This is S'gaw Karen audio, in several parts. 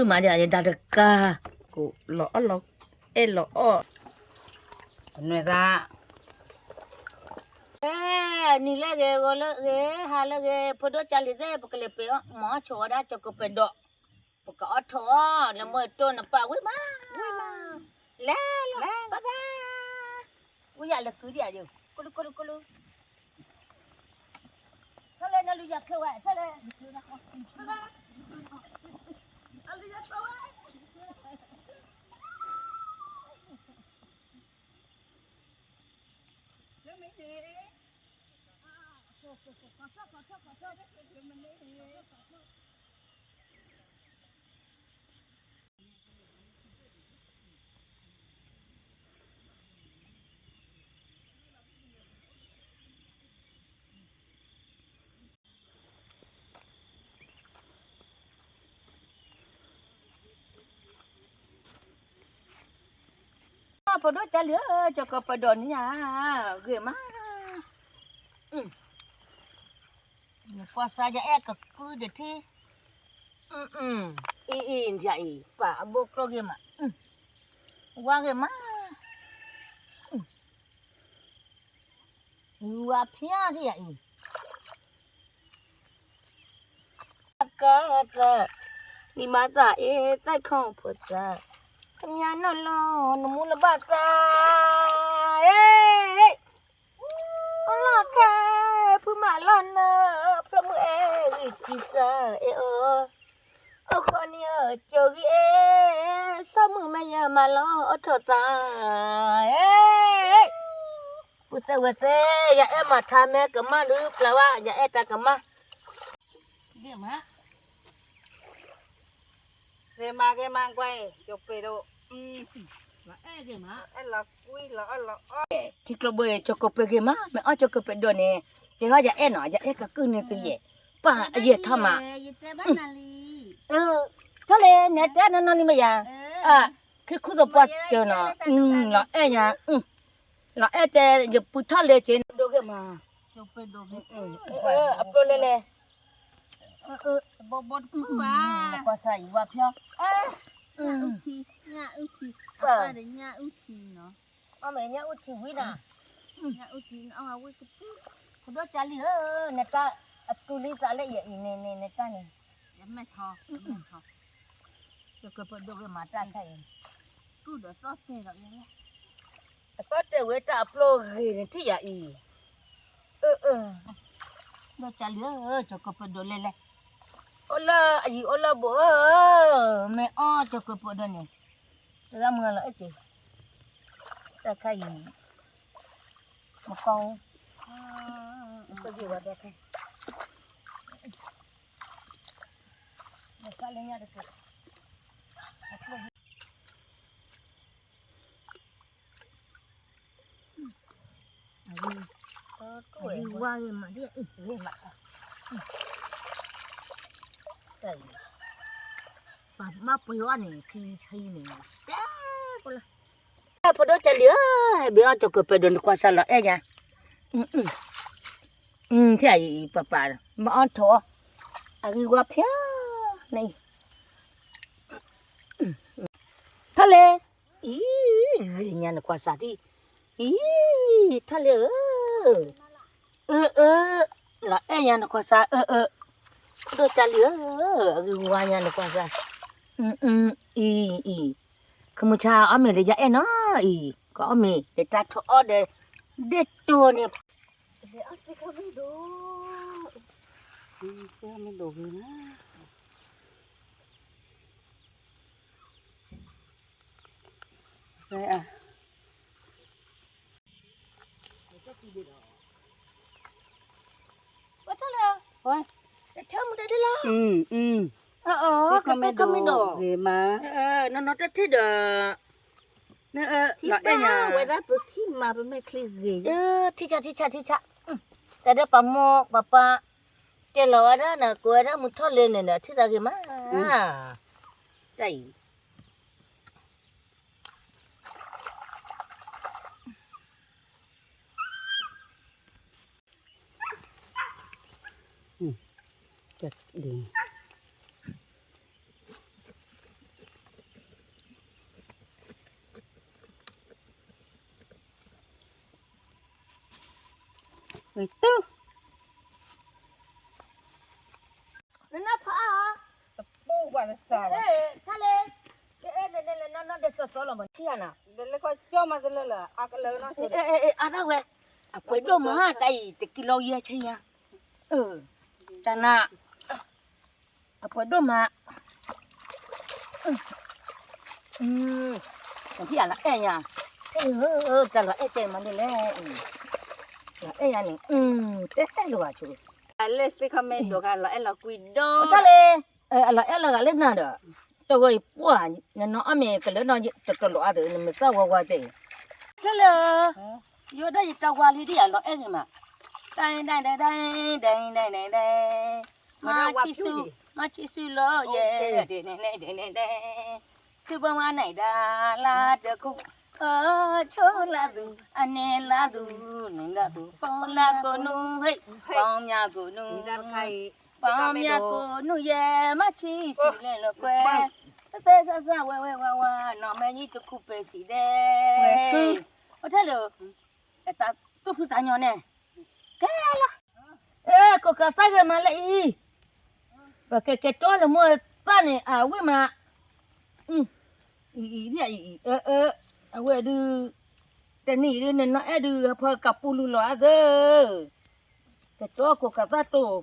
မၤဒ်ယဒၣ်တကါ, ကိးလီၤအီၣ်လီၤအဲၣ်လီၤအီၣ်, ပနွဲၣ်သး, အဲ, နံၤလၢဂ့ၤ ဂီၤလၢဂ့ၤ ဟါလၢဂ့ၤ ဖိဒိၣ်ကၢ်လံၤသ့ၣ် ပကလဲၤပှ့ၤအီၣ်မၤအီၣ်ဆိးဝဲဒၣ် ကၠီၤကီၢ်ပှဲၤဒီး, ပကအီၣ်ထိးအီၤ လၢမ့ၢ်တိၢ်နပာ်ဝံၤမး, လဲၤလီၤ ပၢ်ပၢ်, ဝံယၤလၢကုဒံးယၤ, ကလူကလူကလူ ထီၣ်လဲၣ် နလူၤယၤချၢဝဲ ထီၣ်လဲၣ်, အလူၤယၤချၢဝဲ, ဖိဒိၣ်ကၢ်လံၤဧၢ, ကၠီၤကီၢ်ပှဲၤဒီးန့ၣ်ညါ, ဂ့ၤမး, နကွၢ်စၢ်ယအဲၣ်ကကုၢ်ဒီးထံ, အံၤအံၤ ယၤအံၤ ပာ်အဘိကျိၣ်ဂ့ၤမး, ဝါဂ့ၤမး, ဝါဖျါထံၣ်ယၤအံၤ ကသး, နံၤမၤသးအ့ၣ် သးခီၣ်ဖိသး, ကညးနီၢ်လီၤ နမူလဘၣ်သး, အ့ၣ်, အလီၢ်ခဲ, ဖုမၤလီၢ်နၢ, ဖျိမုၢ်အဲၣ်ဂံၢ်ကံစၢ်အဲၣ်အီၤ, အိၣ်ဃီနံၤအၢ ကၠိဂံၢ်အ့ၣ်, ဆီမုၢ်မဲာ်ယၤမၤလီၤအီၣ်ထိးသး, အ့ၣ် ပုၢ်သဲဝဲၢ်သဲ, ယအဲၣ်မၤထါမဲကမၣ်ဒုးပျၢ်ဝဲ ယအဲၣ်တၢ်ကမၣ်, ဂ့ၤမး, ဂ့ၤမးဂ့ၤမးကွၢ်အံၤ ကၠီၤပှဲၤဒိၣ်, အဲၣ်ဂ့ၤမး, အဲၣ်လီၤကွံလီၤအီၣ်လီၤအီၣ်, ထံကျိဘိ ကၠီၤကီၢ်ပှဲၤဂ့ၤမး, မ့ၢ်အီၣ်ကၠီၤကီၢ်ပှဲၤဒိၣ်န့ၣ်, တဲဟီယအဲၣ်နီၤ ယအဲၣ်ကကုၢ်န့ၣ်ကယဲၢ်, ပၢ်အယဲၢ်ထီၣ်မး, ထီၣ်လဲၣ် နတဲနီၢ်နီၢ်လံမ့ၢ်ယၤ, ခံခူသူၣ်ပှၢ်စၢၤနီၤ, လီၤအဲၣ်ညါ, လီၤအဲၣ်တဲ ယပုၢ်ထီၣ်လဲၣ်က့ၤ ဒိၣ်ဂ့ၤမး, အပျိလဲၣ်လဲၣ်, ဘီဘီတဖုဘၣ်, နကွၢ်စၢ်ယဝါဖျီ, ညၣ်အုၣ်ထံ, ညၣ်အုၣ်ထံ, အပၢ်ဒီးညၣ်အုၣ်ထံနီၤ, အီၣ်မ့ၢ်ညၣ်အုၣ်ထံဝံၤနီၤ, ညၣ်အုၣ်ထံ, ဖိဒိၣ်ကၢ်လံၤဧၢ, နတၢ်အတူၢ်လံသးလၢယအံၤန့ၣ်န့ၣ် နတၢ်န့ၣ်, ယမဲာ်ထီ, ယမဲာ်ထီ ယကပဒိၣ်ဂ့ၤမးတၢ်ခဲအံၤ, ကူၣ်ဒီးသီၣ်တဲာ်ဒီးယဲ, အသီၣ်တဲာ်ဝဲတၢ်အပျိဂ့ၤန့ၣ်ထံၣ်ယၤအံၤ, အၢ အၢ ဒီးကၢ်လံၤဧၢ ကၠီၤကပဒိၣ်လဲၣ်လဲၣ်, အိၣ်လၢအယံၤအိၣ်လၢဘူးဧၢ, မ့ၢ်အီၣ်ကၠီၤကပဒိၣ်န့ၣ်, တဂၤမုၢ်လီၤအဲၣ်က့ၤ, တၢ်ခဲအံၤန့ၣ်, မကီ, မကီလၢညါတက့ၢ်, အဝဲဝါဂ့ၤမးဒ်အံၤ, ပှၤမၤပှဲၤအီၣ်န့ၣ် ခံဆံန့ၣ်, တဲကိလၢ, ဖိဒိၣ်ကၢ်လံၤဧၢ, ဟဲဘ့ၣ်အီၣ်ကၠီၤကပဒိၣ်နကွၢ်စၢ်လီၤအဲၣ်ညါ, ထဲအံၤပပာ်, မၤအီၣ်ထိး, အဂံၢ်ဝါဖျါ, နအံၤ, ထီၣ်လဲၣ်, အံၤ, ဂ့ၤညါနကွၢ်စၢ်ဒံး, အံၤ, ထီၣ်လဲၣ်ဧၢ, အၢ အၢ, လီၤအဲၣ်ညါနကွၢ်စၢ် အၢ အၢ, ဒိၣ်ကၢ်လံၤဧၢ, အဂံၢ်ဝါညါနကွၢ်စၢ်, အံၤ, အံၤ, ခမုၢ်ဆါအီၣ်မ့ၤလၢယအဲၣ်နီၤအံၤ, ကအီၣ်မ့ၤလၢတၢ်ထိးအီၣ်ဒီး, ဒ့ၣ်တိၢ်န့ၣ်, မ့ၢ်ဒိၣ်ဂ့ၤမး, ပထီၣ်လၢ, ပထီၣ်မုၢ်တဒ်လီၤ, ပထီၣ်မုၢ်တဒ်လီၤ, နီၢ်နီၢ်တထံၣ်ဒီး, လီၤအဲၣ်ညါ, ဝဲဒၣ်ပထံၣ်မးပမဲာ်ချံဂ့ၤ, ထံၣ်ဆၣ်ထံၣ်ဆၣ်ထံၣ်ဆၣ်, တၢ်ဒီးပှၤမိၢ်ပှၤပၢ်, တဲလီၤဝဲဒၣ်နကိးဝဲဒၣ်မုၢ်ထီၣ်လဲၣ်န့ၣ်ဒီး ထံၣ်သးဂ့ၤမး, တၢ်အံၤ တၢ်ဒ်န့ၣ်, တၢ်ဒ်န့ၣ်, တုၤ နနၢ်ဖးအါ, တပူၤဘၣ်နစၢ်ဘၣ်, တၢ်လၢ ကအဲၣ်နနဲလဲၤနီၢ်နီၢ်ဒဲးသီသီလီၤမး ထံၣ်ဧါနီၤ, လၢလၢခီကၠီမးတလၢလၢ အကလၢနီၢ်ဆိ, အါဒၣ်ဝဲ, အပှဲၤဒိၣ်မးတၢ်အံၤ တကံလိယဲၢ်ဆံညါ, တၢ်နၤ အပှဲၤဒိၣ်မး, နထံၣ်အလီၤအဲၣ်ညါ, တၢ်လီၤအဲၣ်တဲမးန့ၣ်လဲၣ်, လီၤအဲၣ်ညါန့ၣ်, တဲလိာ်ဘၣ်ဆိ, လၢသ့ၣ်ခီမဲဒိးခါလီၤအဲၣ်လီၤကွံာ်ဒီး, တၢ်လၢ အလီၤအဲၣ်လီၤဂာ်လၢနၤဒီး, တဝဲအံၤပှၢ်, နနီၢ်အီၣ်မ့ၤကလၢနီၢ်တကလိာ်အါသုး နမ့ၢ်သၣ်ဝါဝါတဲအံၤ, တၢ်လၢ ယိၣ်ဒၣ်ယတၢ်ဝါလံဒ်ယၤလီၤအဲၣ်ဂ့ၤမး, ဒဲဒဲဒဲဒဲဒဲဒဲဒဲ, မၤဆံးဆူ, မၤဆံးဆူလီၤယဲ, ဒဲဒဲဒဲဒဲဒဲ, ဆူဘဝန့ၣ်ဒၣ်လၢတခိၣ်, အဆိလၢသူ, အန့ၣ်လၢသူ, န့ၣ်လၢသူ, ပီလၢကိးနူၢ်ဟ့ၣ်, ပီမၠၣ်ကိးနူၢ်, ပီမၠၣ်ကိးနူၢ်ယဲ, မၤဆံးဆူလဲၤလီၤကွဲ, သဲသဲစၢ်စၢ်ဝဲဝဲဝါဝါ, နီၢ်မဲာ်ညါတခူပၢၤစံးဒဲး, အိၣ်ထဲလၢ တၢ်သူၣ်ဖှံသးညီန့ၣ်, ကဲလီၤ, အဲ ကိးကးသၣ်ဂ့ၤမးလၢအံၤ, ပကကဲတီလၢမိၢ်သၣ်န့ၣ် အဝံၣ်မး, အံၤ, အံၤ, အဝဲဒုး, တနံၤအံၤဒုး နနီၢ်အဲၣ်ဒုး အဖီကးပူလူလီၤအါသၢ, ကဲတီကိးကးသၣ်တိၢ်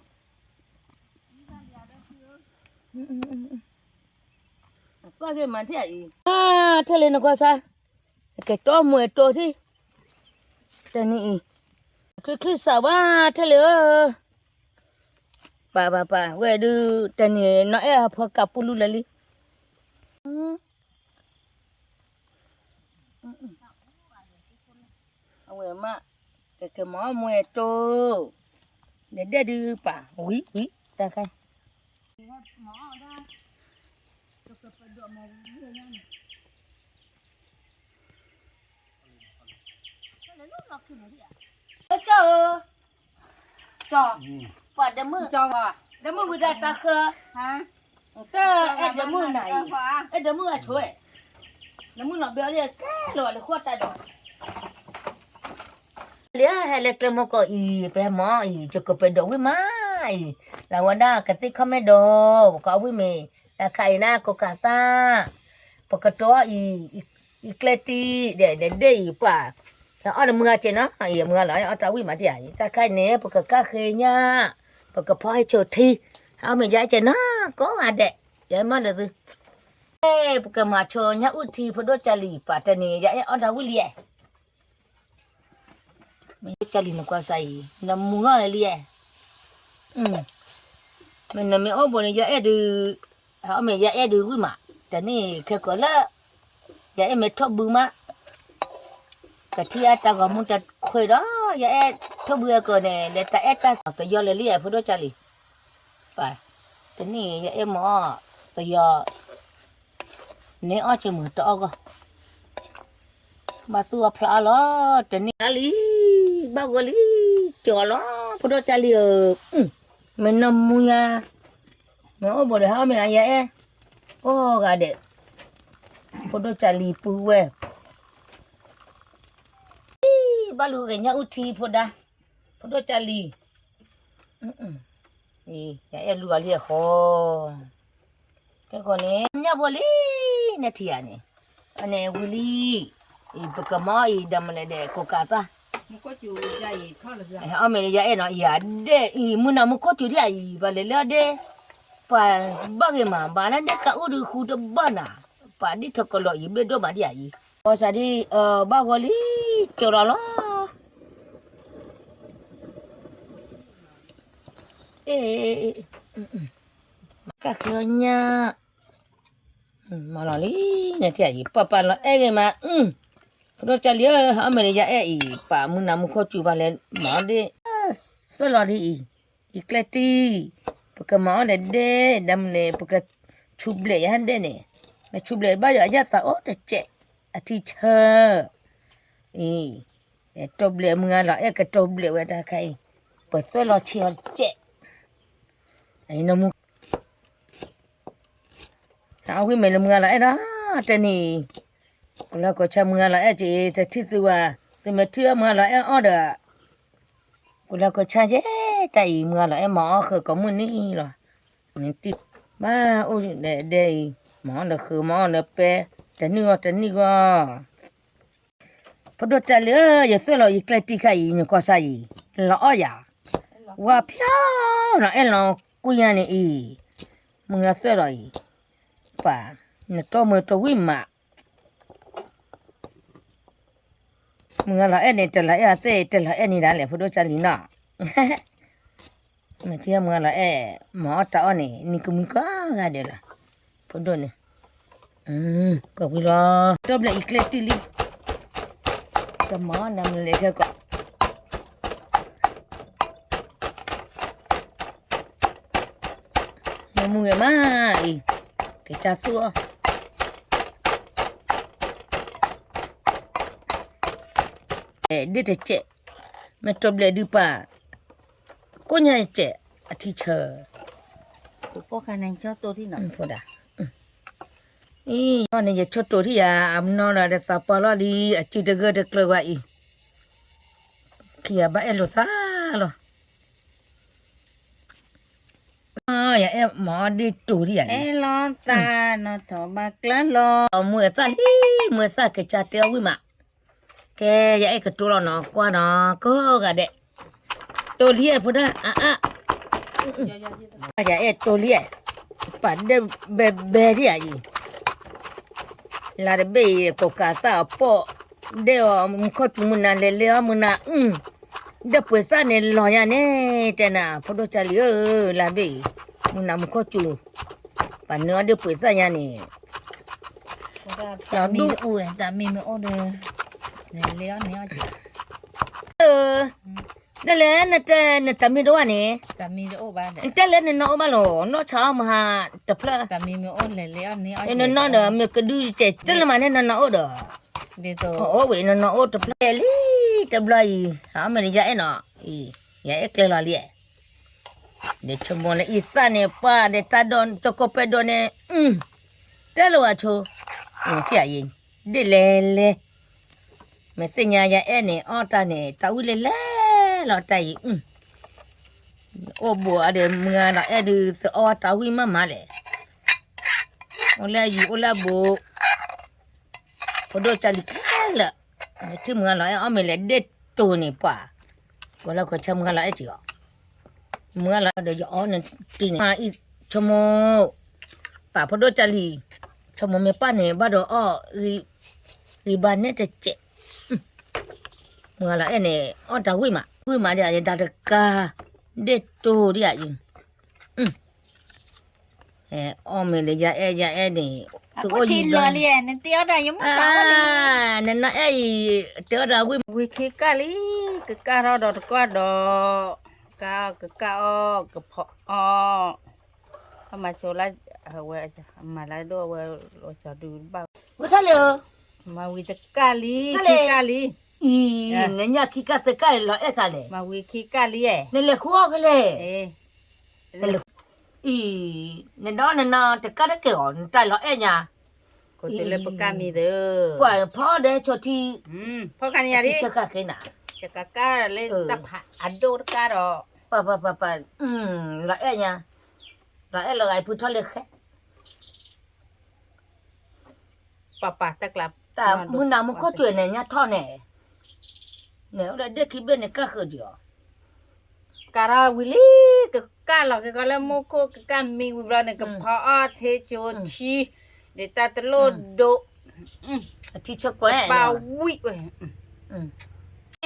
အသၣ်ဂ့ၤမးထံၣ်အံၤ, ထဲလၢနကွၢ်စၢ်, ကဲတီမွဲတိၢ်ထံၣ်, တနံၤအံၤ, ချံချံစးဝါထဲလၢဧၢ, ပာ်ပာ်ပာ် ဝဲဒုး, တနံၤနီၢ်အဲၣ်အဖီကးပူလူလၢာ်လံ, အဝဲမး, ကကမၤအီၣ်မွဲတိၢ်, နဒဲၣ်ဒုးပာ်, ဝံၤဝံၤ, တၢ်ခါ ကၠီဧၢ, ကၠီ, ပှၤဒမုၣ်, ဒမုၣ်ဝံၤဒၣ်တၢ်ဃၢ, တၢ်အဲၣ်ဒမုၣ်နၤအံၤ, အဲၣ်ဒမုၣ်အဆိၣ်, ဒမုၣ်နီၢ်ဘဲအီၤလံ ကဲလီၤလၢဃိတၢ်ဒီး လၢဟဲလၢကျဲမုၢ်ကီၢ်အံၤ ပဟဲမၤအီၣ်အံၤ ယကပၤဒိးဝံၣ်မးအံၤ, လၢဝဲဒၣ်ကသ့ၣ်ခီၣ်မဲာ်ဒီး ပကအီၣ်ဝံၣ်မ့ၤ, တၢ်ခါအံၤန့ၣ် ကိးကးသၣ်, ပကတီၤအံၤ, အံၤကျဲတံၢ်, ဒဲးဒဲးအံၤပှၤ, အီၣ်တမုၢ်ဂၤကဲနီၤ, အံၤမုၢ်ဂၤလီၤ အီၣ်တၢ်ဝံၣ်မးတံၢ်အံၤ, တၢ်ခါအံၤန့ၣ် ပကကၣ်ဃ့ညၣ်, ပကဖီဟဲဆိးထံ, အီၣ်မ့ၤယါကဲနီၤ, ကိးဂၤဒဲး, ယမၤလၢသု ပကမၤဆိညၣ်အုၣ်ထံ ဖိဒိၣ်ကၢ်လံၤ ပှၤတနံၤ ယအဲၣ်အီၣ်တၢ်ဝံၣ်လံ, မ့ၢ်ကၢ်လံၤနကွၢ်စၢ်အံၤ နမူလီၤလံ, မ့ၢ်နမ့ၢ်အိၣ်ဘိန့ၣ် ယအဲၣ်ဒုး, အီၣ်မ့ၤယအဲၣ်ဒုးဝံၣ်မး, တနံၤခဲကိာ်လၢ ယအဲၣ်မ့ၢ်ထိၣ်ဘုမး, ကထံၣ်အတၢ်ဂီၤမူတၢ်ခွဲးဒီး ယအဲၣ်ထိၣ်ဘုအကီၢ်န့ၣ် လဲၤတၢ်အဲၣ်တၢ်သယီၤလၢာ်လံ ဖိဒိၣ်ကၢ်လံၤ, ပှၤ, တနံၤယအဲၣ်မ့ၢ်အီၣ်သယီၤ, န့ၢ်အီၣ်ဆၢမုၢ်တအီၣ်ဂီၢ်, ဘၣ်သူၣ်အီၣ်ဖျးအီၣ်လီၤ, တနံၤလံ, ဘၣ်ဂီၤလံ, ကၠီလီၤ, ဖိဒိၣ်ကၢ်လံၤဧၢ, မ့ၢ်နမူညါ, မ့ၢ်အိၣ်ဘိဒီးဟဲအီၣ်မ့ၤယအဲၣ်, ကိးဂၤဒဲး, ဖိဒိၣ်ကၢ်လံၤပုၢ်ဝဲၢ် ဘၣ်လူၤဂ့ၤညၣ်အုၣ်ထံဖိဒါ, ဖိဒိၣ်ကၢ်လံၤ, ယအဲၣ်လူၤအီၤလံအဃီ, ကဲကီးန့ၣ် ညၣ်ဘိလံ, နထံၣ်ဧါန့ၣ်, အန့ၣ်ဝံၤလံ, ပကမၤအံၤဒီးမနုၤလဲၣ်ဒဲး ကိးကးသၣ်, အီၣ်မ့ၤလၢယအဲၣ်နီၤ, ယၤဒဲးအံၤ မုၢ်နၤမူခိၣ်စူၤဒံးအံၤ ပှၤလဲၤလၢဒဲး, ပှၤဘၣ်ဂ့ၤမး ဘၣ်လၢဒဲးကးအိၣ်ဒုးဃူတဘၣ်နၤ, ပှၤဒ်ထီၣ်ကလီၤအံၤ ဘျ့ဒိၣ်မးဒံးအံၤ, ပီစးဒံး, ဘၣ်ဂီၤလံ, ကၠီလီၤလီၤ. အ့, ကၣ်ဃ့အီၣ်ညၣ်, မၤလီၤလံ, နထံၣ်အံၤ ပှၤပာ်လီၤအဲၣ်ဂ့ၤမး, ဖိဒိၣ်ကၢ်လံၤဧၢ, အီၣ်မ့ၤလၢယအဲၣ်အံၤ ပှၤမုၢ်နၤမူခိၣ်စူၤ ပှၤလဲၤမၤအီၣ်ဒ့ၣ်, သွဲၣ်လီၤဒ်အံၤ, အံၤကျဲတံၢ်, ပကမၤအီၣ်ဒီးဒဲး, ဒီးမနုၤလဲၣ် ပကဆူးဘျဲးယဟဲဒဲးန့ၣ်, မ့ၢ်ဆူးဘျဲးဘၣ်ယၤ ယသးအိၣ်တစဲး, အထံဆၢ, အံၤ, တိၢ်ဘျဲးမုၢ်ဂၤလီၤအဲၣ် ကတိၢ်ဘျဲးဝဲတၢ်ခါအံၤ, ပသွဲၣ်လီၤဆံးအီၤတစဲး, အံၤနမူ အဝံၣ်မ့ၢ်လၢမုၢ်ဂၤလီၤအဲၣ်ဒီး, တနံၤအံၤ, ကလီၤကီၢ်ဆၢမုၢ်ဂၤလီၤအဲၣ်က့ၤ တထံၣ်သုဘၣ်, သုမ့ၢ်ထံၣ်အီၣ်မုၢ်ဂၤလီၤအဲၣ်အီၣ်ဒီး, ကိးလၢကိးဆါကဲ တၢ်အံၤ မုၢ်ဂၤလီၤအဲၣ်မၤအီၣ်ဃုာ်ကိးမုၢ်နံၤလီၤ. နတံၢ်ဘၣ်အိၣ်ဒဲးအံၤ မၤအီၣ်လၢဃုာ် မၤအီၣ်လၢပဲ တနံၣ်ဂီၢ်တနံၣ်ဂီၢ် ဖိဒိၣ်တၢ်လံဧၢ, ယသွဲၣ်လီၤယကျဲတံၢ်ခါအံၤ နကွၢ်စၢ်အံၤ, လီၤအီၣ်ယၤ, ဝါဖျါလီၤအဲၣ်လီၤကွံယၤန့ၣ်အံၤ, မုၢ်ဂၤသွဲၣ်လီၤအံၤ, ပှၤ, နတိၢ်မုၢ်တဝံၣ်မး, မုၢ်ဂၤလီၤအဲၣ်န့ၣ် တလီၤအဲၣ်အသ့ၣ် တလီၤအဲၣ်န့ၣ်ဒၣ်လဲာ် ဖိဒိၣ်ကၢ်လံနီၤ မ့ၢ်ထံၣ်မုၢ်ဂၤလီၤအဲၣ် မၤအီၣ်တၢ်အီၣ်န့ၣ် နံၤကမှံကီၢ်ဂၤဒဲးလီၤ, ဖိဒိၣ်န့ၣ်, ကွၢ်ကွံာ်လီၤ, ဒီဘျဲၣ်အံၤကျဲတံၢ်လံ, ကမၤအီၣ်နၤမုၢ်လဲၤခဲကီး, မုၢ်ဂဲၤမးအံၤ, ကတၢ်သူၣ်အီၣ် ဒ့ၣ်တစဲး, မ့ၢ်တိဘျဲၣ်ဒုးပာ်, ကိးညါစဲး, အထံဆၢ, အံၤ, န့ၣ်ယဆိတိာ်ထံၣ်ယၤ အမနီၤဒီးတသးပှၢ်လီၤလံ အစုတဂၢၢ်တကျၢၤဘၣ်အံၤ, ခံဂၤဘၣ်အဲၣ်လိာ်သးလီၤ ယအဲၣ်မၤအီၣ်ဒ့ၣ်တိာ်ဒံးယၤ, အဲၣ်လိာ်သးနီၢ်ထီၣ်ဘၣ်ကျၢၢ်လီၤ, မုၢ်အသၣ်လံ, မုၢ်အသၣ်ကစၢ်တဲအီၣ်ဝံၣ်မး, ကဲ ယအဲၣ်ကတိၤလီၤနီၤ ကွၢ်နီၤ ကိးဂၤဒဲး, တိာ်လံအဲၣ်ဖိဒၣ်အါအါ, ယအဲၣ်တိာ်လံအဲၣ်, ပာ်ဒဲဘဲဘဲဒံးယၤအံၤ လါတဘ့ၣ်အံၤ ကိးကးသၣ်အပိာ်, ဒဲအီၤမူခီၣ်စူၤမုၢ်နၤလဲၤလဲၤအီၣ်မုၢ်နၤ, ဒဲပှဲၤသၣ်န့ၣ်လီၤညါန့ၣ် တဲနၤ ဖိဒိၣ်ကၢ်လံဧၢ, လါတဘ့ၣ်အံၤ, မုၢ်နၤမူခီၣ်စူၤ, ပာ်နၢအီၣ်ဒဲပှဲၤသၣ်ညါန့ၣ်, လီၤဒူၣ်, တၢ်မ့ၢ်မ့ၢ်အိၣ်ဒီး, လဲၤလဲၤအီၣ်န့ၣ်အီၣ်က့ၤ ဒ်လဲၣ်နတဲနတၢ်မ့ၢ်တအိၣ်ဘၣ်န့ၣ်, နတဲလၢနနီၢ်အိၣ်ဘၣ်လီၤ နီၢ်ဆါအီၣ်မုၢ်ဟါတဖျၢၣ်, နနီၢ်ဒီးမ့ၢ်ကဒုစဲး တလၢမးန့ၣ်နနီၢ်အိၣ်ဒီး, အိၣ်ဝဲနနီၢ်အိၣ်တဖျၢၣ်လံ တဘျီအံၤ အမ့ၢ်လၢယအဲၣ်နီၤ, ယအဲၣ်ကျဲလီၤလံ, ဒီးဆိကမိၣ်လၢအံၤသၣ်န့ၣ် ပှၤဒီးတၢ်ဒိးတကိးပဲဒိးန့ၣ်, တဲလၢဝဲဆိ, ထံၣ်အံၤ, ဒ်လဲၣ်လဲၣ် မ့ၢ်သ့ၣ်ညါယအဲၣ်န့ၣ် အီၣ်တၢ်န့ၣ် တၢ်ဝံၣ်လဲၣ်လဲၣ်လီၤတၢ်အံၤ, အိၣ်ဘူးအဒီးမုၢ်ဂၤဒီးအဲၣ်ဒုးသအီၣ်တၢ်ဝံၣ်မးမးလဲၣ်, အိၣ်လၢအယံၤအိၣ်လၢအဘူး, ဖိဒိၣ်ကၢ်လံခဲလၢာ်, ထံၣ်မုၢ်ဂၤလီၤအဲၣ်အီၣ်မ့ၢ်လဲၣ်ဒ့ၣ်တိာ်န့ၣ်ပှၤ, ကွၢ်လၢကွၢ်ဆၢမုၢ်ဂၤလီၤအဲၣ်က့ၤအီၤ မုၢ်ဂၤလီၤဒီးယအီၣ်နတံၢ်န့ၣ် ဆိကမိၣ်, ပာ်ဖိဒိၣ်ကၢ်လံ, ဆိကမိၣ်မ့ၢ်ပၢ်န့ၣ် ဘၣ်ဒီးအီၣ်, ဂံၢ်ဘါနဲတစဲး, မုၢ်ဂၤလီၤအဲၣ်န့ၣ် အီၣ်တၢ်ဝံၣ်မး ဝံၣ်မးဒ်အံၤ တၢ်တကါ, ဒ့ၣ်တိာ်ဒ်အံၤ, အီၣ်မ့ၢ်ဒီးယအဲၣ်ယအဲၣ်န့ၣ်, သုအိၣ်ယံၤလီၤလံ, နနီၢ်အဲၣ်အံၤ, တဲအီၣ်တၢ်ဝံၣ်, ဝံၤခံကၢ်လံ, ကကၢ်ထီၣ်ဒီးတကွၢ်ဒီး, ကၢ်အီၣ်ကကၢ်အီၣ်ကဖီအီၣ်, အမၤဆိလၢ, အဝဲ, မၤလၢဒိၣ်အဝဲ, လီၤစီၤဒုးဘၣ်, ဝဲထီၣ်လဲၣ်ဧၢ, မၤဝံၤတကၢ်လံ, ခံကၢ်လံ, အံၤ, နညၣ်ခံကၢ်သၢကၢ်လီၤအဲၣ်သးလဲၣ်, မၤဝံၤခံကၢ်လံ, နလဲၤဃုအီၣ်ဖဲလဲၣ်, အံၤ, နဒီးနနတကၢ်တက့ၢ်အီၤ နတၢ်လီၤအဲၣ်ညါ, ကိးတလၢပကၢ်မံၤသၢ, ပှၤဖီဒီးဆိထံ, ဖီခါန့ၣ်ယၤဒ်, ဆၢဃာ်ခဲနၤ, ယကကၢ်လၢတၢ်ဖးအဒိၣ်တကၢ်ဒီး, ပှၤပှၤပှၤပှၤ, လီၤအဲၣ်ညါ, လီၤအဲၣ်လီၤဂာ်ဖုထီၣ်လၢဃဲ ပပာ်တၢ်ကျါ, တၢ်မုၢ်နၤမူခိၣ်စူၤန့ၣ် ညါထီၣ်န့ၣ်, န့ၣ်အိၣ်ဒီးဒ့ၣ်ခံဘ့ၣ်န့ၣ် ကၢ်ဃုာ်ဒံးအီၤ, ကၢ်ထီၣ်ဝံၤလံ, ကကၢ်လီၤက့ၤကီးလၢမူခိၣ် ကကၢ်မံဝံၤဘျီန့ၣ် ကဖီအီၣ်ထံကၠိထံ, ဒ်တၢ်တလိၣ်ဒိး, အထံဆၢကွဲး, ကပာ်ဝံၣ်ဝ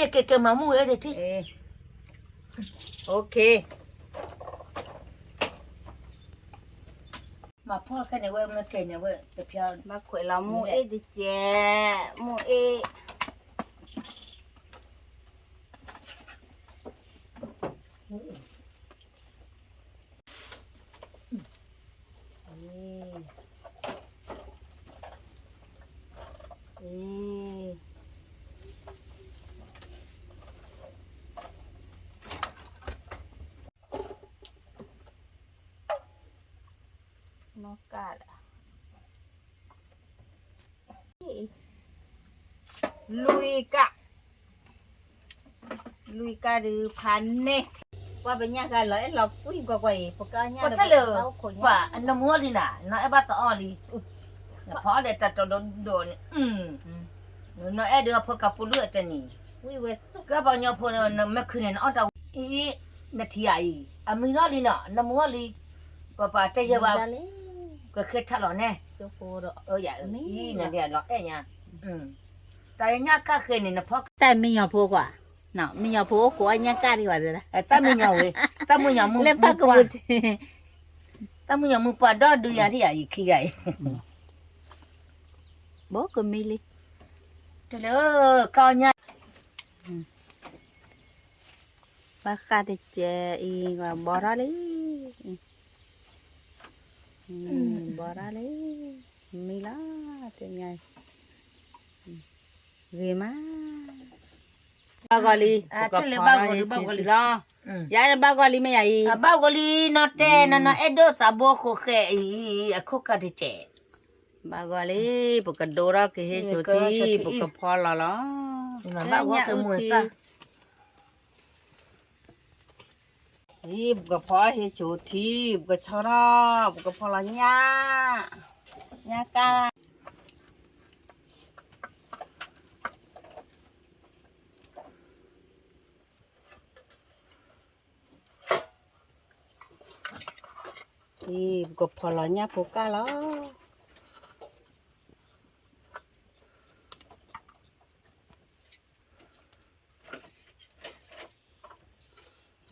ဲ, ကဲကဲမၤမူအဲၣ်ဒၣ်ထံ, မၤဖီၣ်ခဲန့ၣ်ဝဲ မ့ၢ်ကဲန့ၣ်ဝဲတဖျါ, မၤခွဲးလီၤမူအ့ၣ်တကဲး, မူအ့ၣ်, နီၢ်ကၢ်လၢ, လွံၢ်ကၢ်, လွံၢ်ကါဒုးဖးန့ၢ်, ကွၢ်ပညၣ်ဂၤလီၤအဲၣ်လီၤကွံကွၢ်ကွၢ်အံၤ ပကညၣ်လၢပကဘၣ်အိၣ်ခိးညၣ်, နမူအီၤလံနၤ နီၢ်အဲၣ်ဘၣ်သးအီၣ်လံ, နဖီအီၣ်ဒီးတၢ်တီၤဒိၣ်ဒိၣ်န့ၣ်, နီၢ်အဲၣ်ဒုးအဖိကးပူၤလွံၢ်အတနံၤ, ကဘၣ်ညီဖိန့ၣ် နမ့ၢ်ခုန့ၣ် နအီၣ်တၢ်ဝံၤအံၤ, နထံၣ်ဧါအံၤ အမံၤနီၢ်လံနီၤ နမူအီၤလံ, ပပာ်တဲယဲဘၣ်, ကဃဲထီၣ်လီၤန့ၣ်, အံၤနဒ်လီၤအဲၣ်ညါ, တၢ်ညၣ်ကၣ်ဃဲန့ၣ် နဖီ တၢ်မံညီဖိကွၢ်, မံညီဖိအိၣ်ခိးအညၣ်ကၣ်ဒံးဘၣ်, တၢ်မံညီဝဲ, တၢ်မံညီမုၢ်ပှၢ်, တၢ်မံညီမုၢ်ပှၢ်ဒီဒုညါထံၣ်ယၤအံၤခံဂၤအံၤ, ဘိကမံလံ, တလၢကီညါ, ဘၣ်ဃးတကဲးအံၤ ဘီထီၣ်လံ, ဘီထီၣ်လံ, မံလီၤ, တညါ, ဂ့ၤမး, ဘၣ်ဂီၤလံ, ဘၣ်ဂီၤလံ, ယၤဘၣ်ဂီၤလံမ့ၢ်ယၤအံၤ, ဘၣ်ဂီၤလံ နီၢ်တဲ နနီၢ်အဲၣ်ဒိးသးဘိဃိဃဲအံၤ, အခိၣ်ကၢ်တကဲး, ဘၣ်ဂီၤလံ, ပကဒိထီၣ်ကဟ့ၣ်ဆိထံ, ပကဖီလီၤလီၤ, ဘၣ်ဂီၤကမူၤသၣ် အံၤ ပကဖီဟ့ၣ်ဆိထံ, ပကဆီထီၣ်, ပကဖီလီၤညၣ်, ညၣ်ကၣ်, အံၤ ပကဖီလီၤညၣ်ဖိကၢ်လီၤ.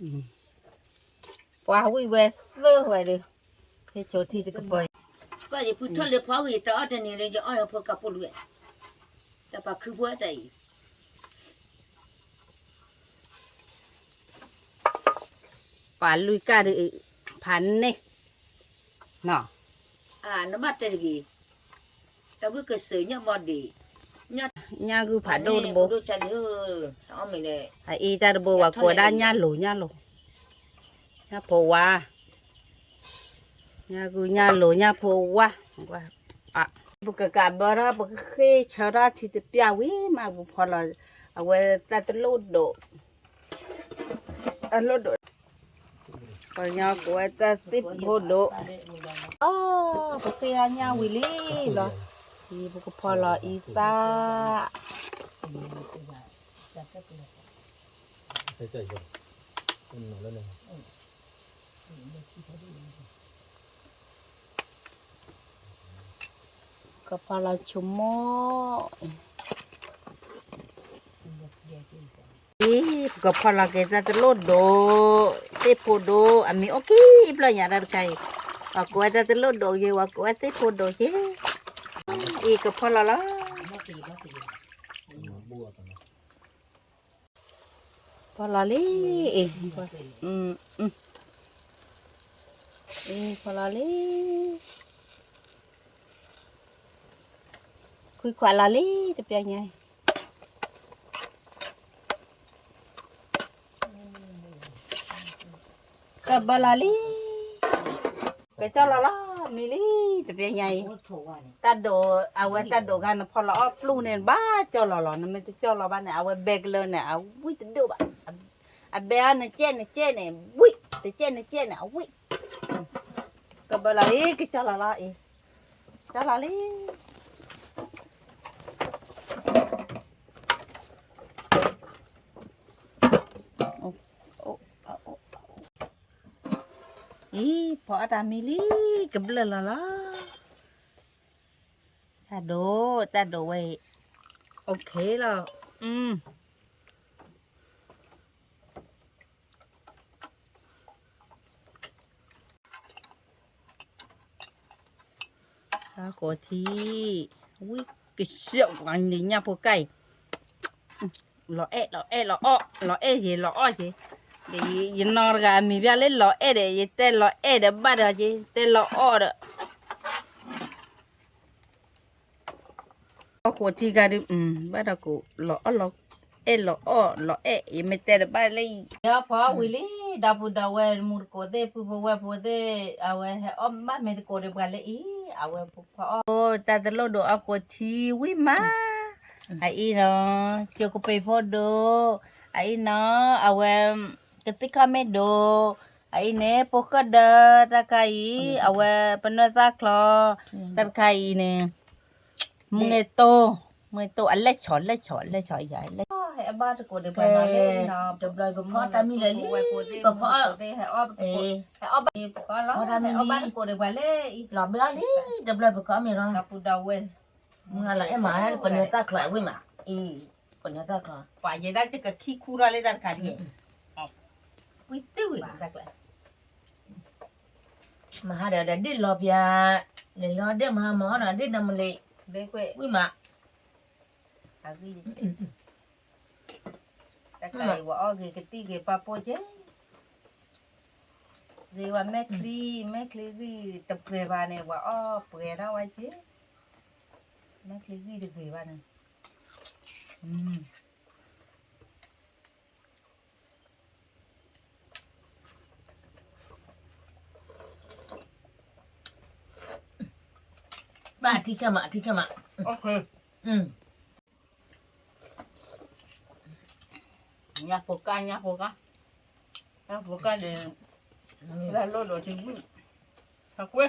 ပှၤဝံၣ်ဝဲသၢဝဲဒီး ဟ့ၣ်ဆိထံတကပၤ, ပှၤယဖုထီၣ်လၢဖီဝံၤ တအီၣ်တနံၤလၢယအီၣ်ယဖိကးပိာ်လွံၢ်, တၢ်ပာ်ခုဖိတၢ်အံၤ ပာ်လွံၢ်ကၢ်ဒီး ဖးန့ၢ်, နဘၣ်တဲတဂ့ၤ, တၢ်ဝံၣ်ကစၢၤညၣ်ဘီဒံး, ညၣ်ဂုၢ်ဖးဒိၣ်တဘိ, အအံၤတၢ်တဘိ ပှၤကိးဝဲဒၣ်ညၣ်လိၤညၣ်လိၤ, ညၣ်ဖိဝါ, ညၣ်ဂုၢ်ညၣ်လိၤညၣ်ဖိဝါ, ပကကးဘၢထီၣ် ပကဃ့ၢ်ဆၢထီၣ်ထံတပျၢ်ဝံၤမး ပဖီလီၤ, အဝဲတၢ်တလိၣ်ဒိး တၢ်လိၣ်ဒိး, ပှၤကညီကိးဝဲတၢ်သ့ၣ်ဖိဒိး, အီ ပဃ့ၢ်အီၣ်ညၣ်ဝံၤလံလီၤ, အံၤပကဖီလီၤအံသၣ် ကဖီလီၤဆိကမိၣ်, အံၤ ပကဖီလီၤက့ၤတၢ်တလိၣ်ဒိး, သ့ၣ်ဖိဒိး အမံၤအိၣ်ခံဘျီညါတၢ်တခါအံၤ, ပှၤကိးဝဲတၢ်တလိၣ်ဒိးက့ၤ ပှၤကိးဝဲသ့ၣ်ဖိဒိးက့ၤ, အံၤကဖီလီၤလီၤ. ဖီလီၤလံ, အံၤ, အံၤဖီလီၤလံ, ခွံခွးလီၤလံ, တပျၢ်ညါအံၤ, ကဘၢလီၤလံ, ကကၠီလီၤလီၤ, မံလံ, တပျၢ်ညါအံၤ, တၢ်ဒိး, အဝဲတၢ်ဒိးဂၤ နဖီလီၤအီၣ်ပျူၢ်န့ၣ် ဘၣ်ကၠီလီၤလီၤ, နမ့ၢ်တကၠီလီၤဘၣ်န့ၣ် အဝဲဘဲကလၢန့ၣ် အဝံၣ်တဒိၣ်ဘၣ်, အဘဲအီၤ နကဲနကဲန့ၣ် ဝံၣ်, တကဲနကဲန့ၣ် အဝံၣ်, ကဘၢလီၤအံၤ ကကၠီလီၤလီၤအံၤ, ကၠီလီၤလံ. အံၤ ဖီအတၢ်မံလံ, ကဘျၢလီၤလီၤ, တၢ်ဒိး, တၢ်ဒိးဝဲအံၤ, OKလီၤ. အဃိထံ, ဝံၣ်ကစၢၢ်ပှၤန့ၣ်ညၣ်ဖိကၢ်အံၤ, လီၤအဲၣ်လီၤအဲၣ်လီၤအီၣ်, လီၤအဲၣ်က့ၤလီၤအီၣ်က့ၤ, ယနီၢ်တဂၤအမံၤဘၣ်လၢလီၤအဲၣ်ဒီး ယတဲလီၤအဲၣ်ဒီးဘၣ်ဒီးက့ၤ တဲလီၤအီၣ်ဒီး အီၣ်ဃိးထံဂၤဒုး, ဘၣ်ဒီးကိးလီၤအီၣ်လီၤအဲၣ်လီၤအီၣ်လီၤအဲၣ် ယမ့ၢ်တဲတဘၣ်လၢ, ဒီးဖီဝံၤလံ, ဒီပုၢ်ဒီဝဲၢ်မူတကိးသ့ၣ် ပုၢ်ဖိဝဲၢ်ဖိသ့ၣ်, အဝဲဟဲအီၣ်ဘၣ်မ့ၢ်တကိးဒီးပှၤလၢအံၤ, အဝဲဖီအီၣ်, တၢ်တလိၣ်ဒိးအီၣ်ဃိးထံဝံၣ်မး, အအံၤဒီး, ကၠိကပ့ၤဖိဒိး, အအံၤနီၤ အဝဲ ကသံၣ်ခီၣ်မ့ၢ်ဒိၣ်, အအံၤန့ၣ် ပိၢ်ဃၢၣ်ဒၢတၢ်ခါအံၤ အဝဲပနွဲၢ်သၣ်ချီ တၢ်တခါအံၤန့ၣ် မုၢ်ဂ့ၤတိၢ်, မုၢ်ဂ့ၤတိၢ် အလဲၢ်ဆီ လဲၢ်ဆီ လဲၢ်ဆီယၤ လဲၢ်ဆီ တဘျီပဖီတၢ်မံလၢာ်လံ, ပဖီ ဖီတၢ်မံလံ, လီၤဘျီလံ, တဘျီပဖီမ့ၢ်လီၤ, မုၢ်ဂၤလီၤအဲၣ်မး ပနွဲၢ်သၣ်ချီဝံၣ်မး, အံၤ ပနွဲၢ်သၣ်ချီ, ပှၤယဲဒၣ်ကခံခူထီၣ်လၢတၢ်တခါဒ်, ဝံၣ်တုၢ်ဝံၣ်တၢ်ကျဲ မဟါဒီးဒ်လီၤပျၢၤ, လဲၤလီၤဒ့ၣ်မဟါမီၤဒီးဒ့ၣ်နမလ့း, ဝံၣ်မး, တၢ်တခါအံၤဝဲအီၣ်ဂ့ၤကသံၣ်ဂ့ၤပာ်ပိၢ်က့ၤ, ဂ့ၤဝဲမဲာ်ချံ, မဲာ်ချံဂံၢ်တပှဲၤဘၣ်န့ၣ် ပှၤအီၣ်ပှဲၤထီၣ်ဝဲက့ၤ, မဲာ်ချံဂံၢ်တဂ့ၤဘၣ်န့ၣ် ဘၣ်ထံဆၢမး ထံဆၢမး, ညၣ်ဖိကၢ် ညၣ်ဖိကၢ်, ညၣ်ဖိကၢ်ဒီး လၢလိၣ်ဒီးထံဝံၣ်, ဟးကွဲ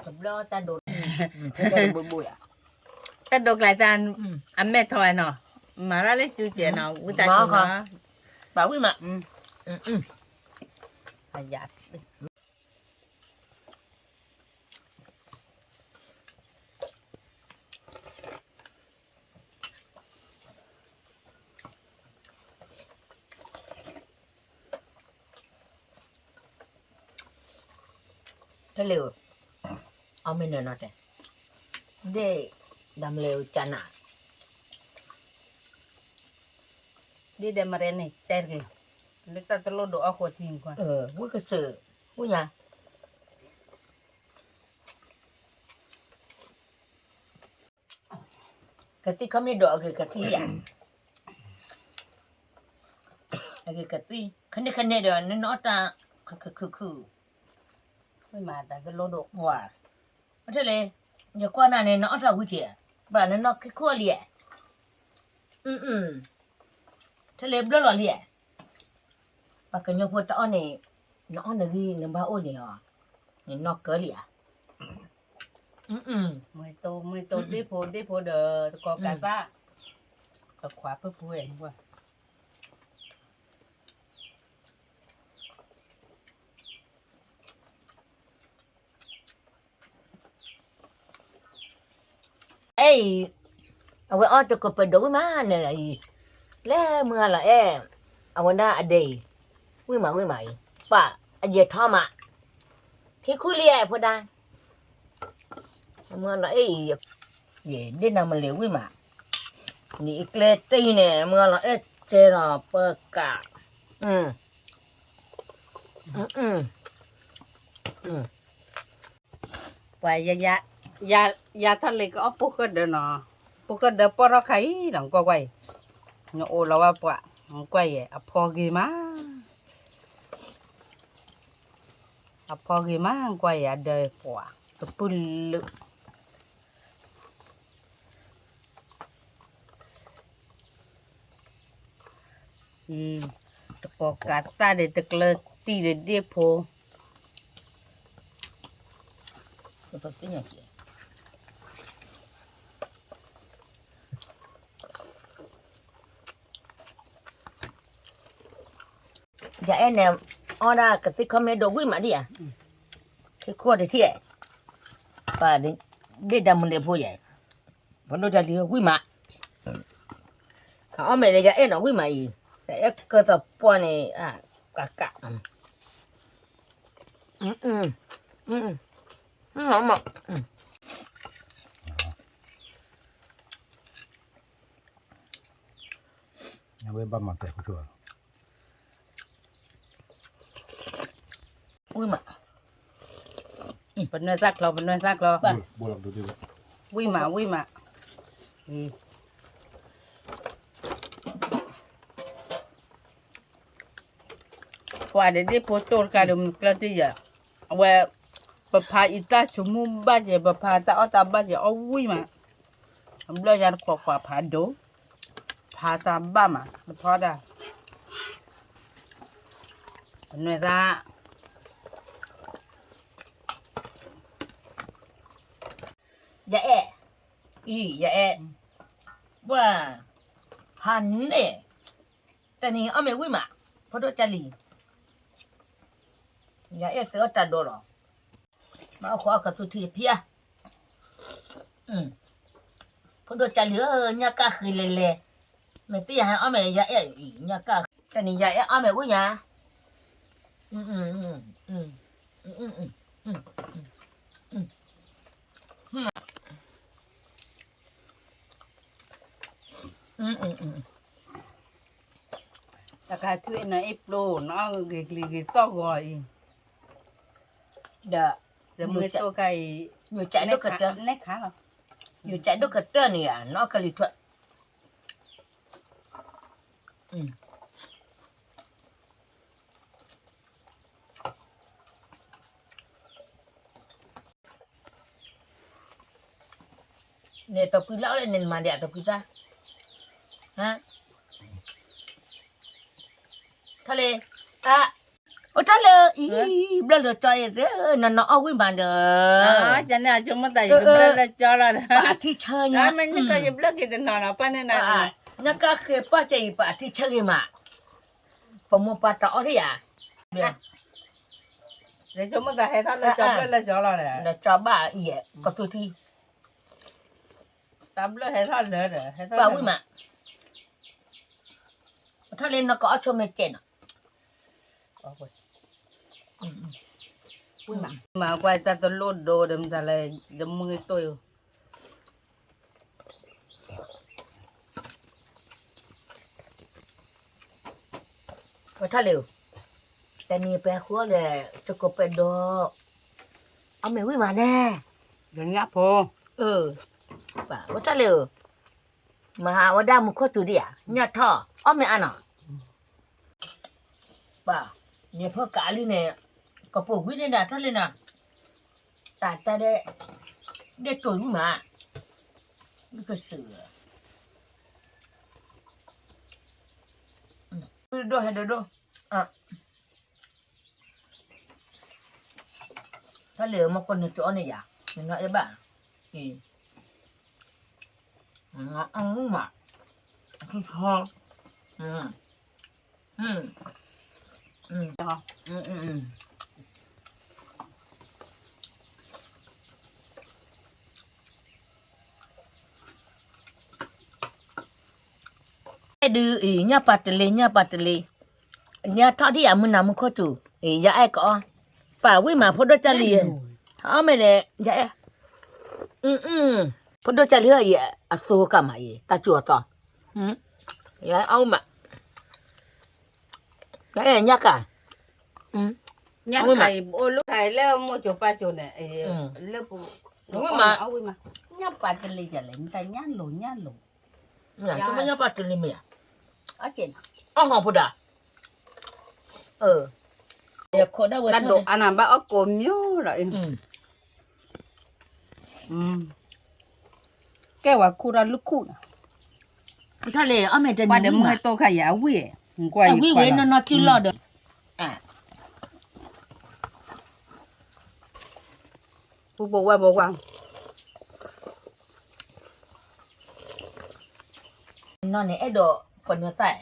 တဘျီတၢ်ဒိး, တၢ်ဒိးကျဲတၢ်, အမဲာ်ထီၣ်နီၤ, မၤတၢ်လၢကၠူကဲနီၤ ဝံသးစူၤနီၤ, ဘၣ်ဝံၣ်မး, အယၤ တလ့ၤဧၢ, အီၣ်မ့ၢ်နၢၤနီၤတဲ, ဒ့ၣ်ဒၣ်မလဲၤဧိၤကနၣ်, ဒ့ၣ်ဒၣ်မရဲန့ၣ် တဲတဂ့ၤ, လၢတၢ်တလိၣ်ဒိးအီၣ်ဃိထံန့ၣ်ကွၢ်, ဝံၣ်ကစၢၢ်, ဝံၣ်ညါ ကသံၣ်ခီမ့ၢ်ဒိၣ်အဂ့ၤကသံၣ်ယၤ, အဂ့ၤကသံၣ် ခန့ၣ်ခန့ၣ်ဒီး နနီၢ်တၢ် ခုခုခုခု, မ့ၢ်မၤတၢ်ကလိဒိၣ်, ပှၤ, ထဲလဲၣ်, ယကွၢ်နၤန့ၣ် နအီၣ်တၢ်ဝံၤထံး, ဘၣ်နနီၢ်ခံခိၣ်လံဧါ, ထဲလဲၣ်ဘျၢလီၤလံဧါ, ပှၤကညီဖိတအီၣ်န့ၣ်, နအီၣ်နဂံၢ်နဘၣ်အိၣ်န့ၣ်အီၤ, နနီၢ်ကၢလံဧါ, မ့ၢ်တိၢ် မ့ၢ်တိၢ်ဒ့ၣ်ဖိ ဒ့ၣ်ဖိဒီး တကီၤကးသၣ်, တခွးပၢၢ်ပူၤဝဲ, အဲၣ်, အဝဲအီၣ်တကပၤဒိၣ်ဝံၣ်မးန့ၣ်အံၤ, လၢမုၢ်ဂၤလီၤအဲၣ်, အဝဲဒၣ်အဒဲအံၤ, ဝံၣ်မးဝံၣ်မးအံၤ, ပှၤအယဲၢ်ထီၣ်မး, ခံခူလံဧါဖိဒါ, မုၢ်ဂၤလီၤအဲၣ်အံၤ, ယဲၢ်ဒ့ၣ်နၤမလဲၤဝံၣ်မး, နံၤအကျဲတအံၤန့ၣ် မုၢ်ဂၤလီၤအဲၣ်တဲဒီးပကး, ပှၤ, ယၤထီၣ်လ့ၤကအီၣ်ပိၢ်ဃၢၣ်ဒၢနီၤ, ပိၢ်ဃၢၣ်ဒၢပီၢ်ထီၣ်ခါအံၤနီၤ ကွၢ်ကွၢ်အံၤ, နအိၣ်လီၤဝဲပှၤ, ကွၢ်ယဲၢ် အဖီဂ့ၤမး, အဖီဂ့ၤမး ကွၢ်ယဲၢ် အဒၢပှၤ, တပုၢ်လၢ အံၤ, တကီၤကးသၣ်ဒီး တကျၢၤတံၢ်ဒီးဒ့ၣ်ဖိ, ယအဲၣ်န့ၣ်, အီၣ်ဒၣ်ကသံၣ်ခီမ့ၢ်ဒိၣ်ဝံၣ်မးဒံးဧါ, ခံခိၣ်တထံၣ်, ပှၤဒ့ၣ်ဒၣ်မုၢ်လ့ၤဖိယဲၢ်, ပဒိၣ်တၢ်လံၤဝံၣ်မး, အအီၣ်မ့ၢ်လၢယအဲၣ်နီၤဝံၣ်မးအံၤ, ယအဲၣ်ကၢသးပှၢ်န့ၣ်, ကးကး, အဝဲဘၣ်မၤကဲၤခိၣ်, ဝံၣ်မး, ပနွဲၢ်သၣ်ချီ ပနွဲၢ်သၣ်ချီ, ဝံၣ်မး ဝံၣ်မး, ပှၤဒီးဒ့ၣ်ဖိတိၢ်တခါဒီး မုၢ်ကျၢၢ်တယၢ်, အဝဲ ပဖးအံၤတၢ်ဆိကမိၣ်ဘၣ်က့ၤ ပဖးတၢ်အီၣ်တၢ်ဘၣ်က့ၤအီၣ်ဝံၣ်မး, ဘျၢၣ်ယါတခွးခွးဖးဒိၣ်, ဖးတၢ်ဘၣ်မး ပထီဒါ, ပနွဲၣ်သၣ် ယအဲၣ်, အံၤ ယအဲၣ်, ပှၤ, ဖးန့ၣ်, တနံၤအီၣ်မ့ၢ်ဝံၣ်မး, ဖိဒိၣ်ကၢ်လံၤ, ယအဲၣ်သုအီၣ်တၢ်ဒိလီၤ, မ့ၢ်အီၣ်ဃီအီၣ်ကသူထံတဖျၢၣ်, ဖိဒိၣ်ကၢ်လံၤဧၢ, ညၣ်ကၣ်ဃ့လဲၤလဲၤ, မ့ၢ်သ့ၣ်ယၤဟဲအီၣ်မ့ၢ်ယအဲၣ်အံၤ ညၣ်ကၣ်, တနံၤယအဲၣ်အီၣ်မ့ၢ်ဝံၣ်ညါ တကးထွံၣ်နအ့ၣ်ပျိ နအီၣ်ဂ့ၤကလံၤဂ့ၤသီၣ်ဂီၤအံၤ, ဒီး မ့ၢ်တိၢ်ခါအံၤ, နဲၣ်ခါလီၤ, ယိၤကးဒိၣ်ကတၢၢ်န့ၣ်ဧါ နအီၣ်ကလံၤထွဲ န့ၣ်တကွံလၢအီၣ်လၢန့ၣ်မၤဒံးအတကွံသၣ်, ထီၣ်လံ, အ, အိၣ်ထီၣ်လၢအံၤ, ဘျၢၣ်လၢကၠီအံၤသ့, နနီၢ်အီၣ်ဝံၣ်မးဒီး, ကန့ၣ်အဆိကမိၣ်သးယကဘျၢၣ်လၢကၠီလီၤဒီး, ပှၤအထံဆၢညါ, မ့ၢ်န့ၣ်ကီယဘျၢၣ်က့ၤတနီၤနီၤ ပၢ်န့ၣ်နၤ, ညါကၣ်ဃ့ပၢ်ကဲအံၤ ပှၤအထံဆၢဂ့ၤမး, ပမိၢ်ပၢ်တၢ်အီၣ်ထံၣ်ယၤ, ယဆိကမိၣ်သးဟဲထီၣ်လၢကၠီဘျၢၣ်လၢကၠီလီၤဒီး, ဒီးကၠီဘၣ်အံၤ, ကသူထံ တၢ်ဘျၢၣ်ဟဲထီၣ်လၢဒီး ဟဲထီၣ်ဝံၣ်မး, ထီၣ်လၢနကအီၣ်ဆိမဲာ်ကဲနီၤ, မၤကွၢ်တၢ်တလိၣ်ဒိဒီးမတၤလဲၣ်, ယမုၢ်တိၢ်ယိၤ ဝဲထီၣ်လံဧၢ, တနံၤပဟဲဃုအီၣ်လၢ တကိးပဲဒိ, အီၣ်မ့ၢ်ဝံၣ်မးန့ၣ်, ယညၣ်ဖိ, အ, ဝဲထီၣ်လံဧၢ, မဟါဝဲဒၣ်မူခိၣ်စူၤဒံးဧါ, ညၣ်ထီၣ်, အီၣ်မ့ၢ်အါနီၤ, ပှၤ, မ့ၢ်ဖိကးလံန့ၣ်, ကပိာ်ဝံၣ်န့ၣ်ဒၣ်ထီၣ်လံနီၤ, တၢ်တၢ်ဒဲး, ဒဲးတိာ်ဝံၣ်မး, ကစၢ်, ဒိၣ်ဟဲဒိၣ်ဒိၣ်, တၢ်လၢမီၢ်ခိၣ်န့ၣ်တအီၣ်န့ၢ်ယၤ, နနီၢ်အဲၣ်ဘၣ်, အံၤ, အီၣ်မး, ထီ, အဲၣ်ဒုးအံၤ ညၣ်ပာ်တလ့ ညၣ်ပာ်တလ့, ညၣ်ထီၣ်ဒံးယၤမုၢ်နၤမုၢ်ခိၣ်စူၤ, ယအဲၣ်ကအီၣ်, ပာ်ဝံၣ်မးဖိဒိၣ်ကၢ်လံၤ, အီၣ်မ့ၢ်လဲၣ်, ယအဲၣ်, ဖိဒိၣ်ကၢ်လံၤအံၤ, အသိကမးအံၤ တၢ်စူၤအသီ, ယအဲၣ်အီၣ်ဝံၣ်မး, ယအဲၣ်ညၣ်ကၣ်, ညၣ်ကၣ်အံၤ အိၣ်လၢခါအံၤလၢမိၢ်ကၠိၤပၢ်ကၠိၤန့ၣ်, လၢပူၤ, ဝံၣ်မး, အီၣ်ဝံၣ်မး, ညၣ်ပာ်တလ့ယၤလဲၣ် နတၢ်ညၣ်လိၤညၣ်လိၤ, ညၣ်ပာ်တလ့မ့ၢ်ဧါ, အီၣ်ဟီၣ်ဖိဒၣ်, တၢ်ဒိၣ်အါနၤဘၣ်အီၣ်ကိးမံၤလီၤ, ကဲဝဲခူၣ်တၢ်လုၢ်ခူၣ်နီၤ, ကွၢ်ဒီးမုၢ်ဟဲတိၢ်ခါယၤအဝံၣ်, ဝံၣ်ဝံၣ်နီၢ်နီၢ်စုလီၤဒီး, ပူၤပဝဲပဝဲ, နီၢ်န့ၣ်အဲၣ်ဒိးပနွဲၢ်သၣ်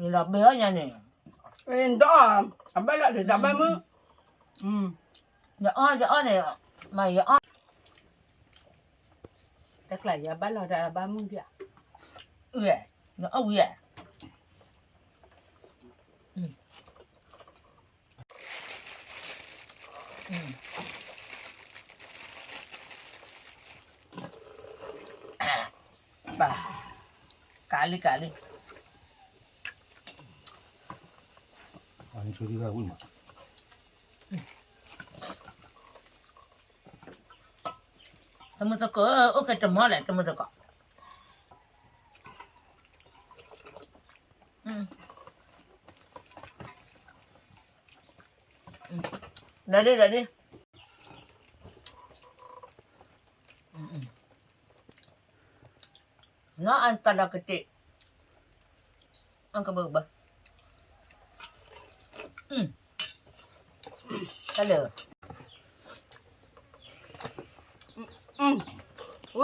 လီၤဘဲအီၣ်ညါန့ၣ်, ဒီး, အဘၣ်လီၤဒီးတၢ်ဘၣ်မုၢ်, ယအီၣ်ယအီၣ်န့ၣ်, မ့ၢ်ယအီၣ်, တကျါယဘၣ်လီၤဒီးဘၣ်မုၢ်ဒံးဧါ, ယအီၣ်ဝံၤဧါ ပၢ်, ကးလံကးလံ, တမုၢ်သကိး အိၣ်ကတမီလဲၣ် တမုၢ်သကိး ဒီးဒ်ဒီးဒ် နီၢ်အတၢ်ဒီးကတ့ၢ် အကဘၢဘၢ တၢ်လၢ ဝ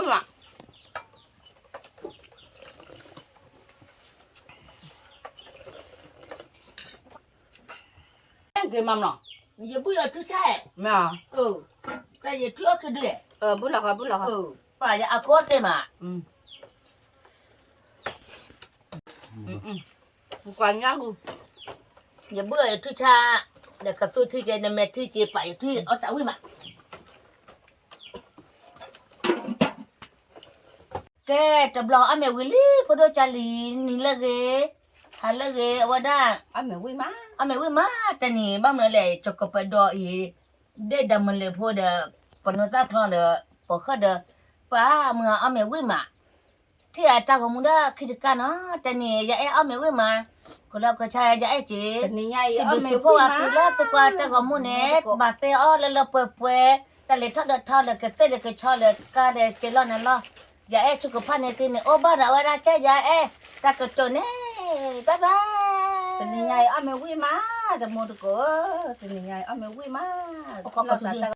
ဲ က့ၤမၤမနီၤ, ယဘုၣ်လီၤထူဆါ, မ့ၢ်, တၢ်ယထူအီၣ်ခံဒု, ဘုၣ်လီၤဃီ ဘုၣ်လီၤဃီ, ပှၤယအကိးသ့ၣ်မး, ယဘုၣ်လီၤယထူဆါ, ဒီးကသူထံက့ၤ နမဲာ်ထံက့ၤ ပှၤယထူအီၣ်တၢ်ဝံၣ်မး ကဲ, တဘျီအီၣ်မ့ၤဝံၤလံ ဖိဒိၣ်ကၢ်လံၤ နံၤလၢဂ့ၤ, ဟါလၢဂ့ၤ အဝဲဒၣ်, အီၣ်မ့ၤဝံၣ်မး တနံၤ ဘၣ်မနုၤလဲၣ် ကကပၤဒီးအံၤ, ဒ့ၣ်ဒီးမုၢ်လၢ်ဖိဒီး, ပနီၢ်သၣ်ချီဒီး, ပိာ်ဃၢၣ်ဒီး, ပှၤမုၢ်အီၣ်မ့ၤဝံၣ်မး, ထံၣ်အတၢ်ဂီၤမူဒီးခံတကၢ်နီၤ တနံၤ ယအဲၣ်အီၣ်မ့ၤဝံၣ်မး, ကလီကဆါယအဲၣ်က့ၤ, စံးဘျုးစံးဖှိၣ်ဝဲသုလၢသုကွၢ်တၢ်ဂီၤမူန့ၣ် ဘၣ်သ့အီၣ်လၢလၢပှဲၤပှဲၤ, တၢ်လဲၤထီၣ်ဒီးထီ လဲၤကသ့ၣ်လဲၤကဆီလဲၤကါလဲၤက့ၤလီၢ်နၤလီၢ်, ယအဲၣ်ဆူကဖၣ်န့ၣ်သ့န့ၣ် အိၣ်ဘၣ်ဒီးအဝဲဒၣ်ကဲယအဲၣ်, တၢ်ကတိၤန့ၣ်, ဘၣ်ဘၣ်, တနံၤညါအံၤအီၣ်မ့ၤဝံၣ်မး, တမူတကိး, တနံၤညါအံၤအီၣ်မ့ၤဝံၣ်မး, လီၤသးတၢ်